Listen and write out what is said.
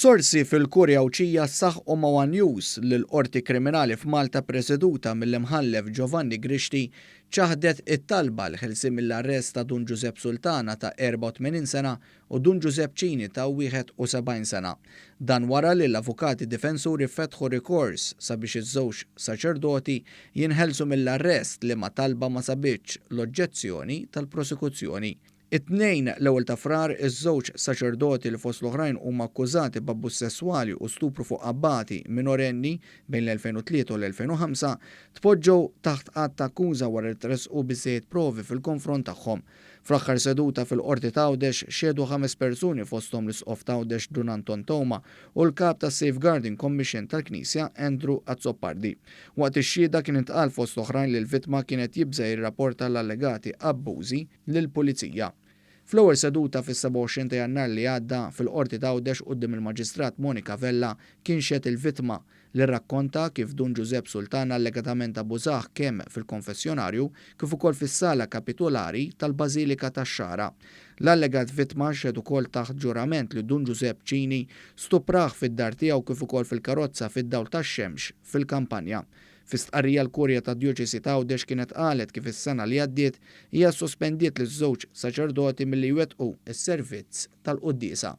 Sorsi fil-Kurja Għawdxija saħqu ma' one News li l-Qorti Kriminali f'Malta preseduta mill-Imħallef Giovanni Grixti ċaħdet it-talba għall-ħelsien mill-arrest ta' Dun Ġużepp Sultana ta' 84 sena u Dun Ġużepp Cini ta' 71 sena. Dan wara li l-avukati difensuri fetħu rikors sabiex iż-żewġ saċerdoti jinħelsu mill-arrest liema talba ma sabitx l-oġġezzjoni tal-prosekuzzjoni. It-Tnejn, l-ewwel ta' Frar, iż-żewġ saċerdoti li fost l-oħrajn huma akkużati b'abbuż sesswali u stupru fuq abbati minorenni bejn l-2003 u l-2005, tpoġġew taħt att ta' akkuża wara li tressqu biżżejjed provi fil-konfront tagħhom. Fl-aħħar seduta fil-Qorti t'Għawdex xehdu ħames persuni fosthom l-Isqof t'Għawdex Dun Anton Teuma u l-Kap tas-Safeguarding Commission tal-Knisja Andrew Azzopardi. Waqt ix-xhieda kien intqal fost l-oħrajn li l-vittma kien qed jibża' jirrapporta l-allegati abbużi lill-Pulizija. Fl-ewwel seduta fis-27 ta' Jannar li għadda, fil-Qorti t'Għawdex quddiem il-Maġistrat Monica Vella kien xehed il-vittma li rrakkonta kif Dun Ġużepp Sultana allegatament abbużah kemm fil-konfessjonarju kif ukoll fis-sala kapitolari tal-Bażilika tax-Xagħra. L-allegat vittma xehed ukoll taħt ġurament li Dun Ġużepp Cini stuprah fid-dar tiegħu kif ukoll fil-karozza fid-dawl tax-xemx fil-kampanja. Fi stqarrija l-Kurja tad-Djoċesi t'Għawdex kienet qalet kif is-sena li għaddiet hija ssospendiet liż-żewġ saċerdoti milli jwettqu s-servizz tal-quddiesa.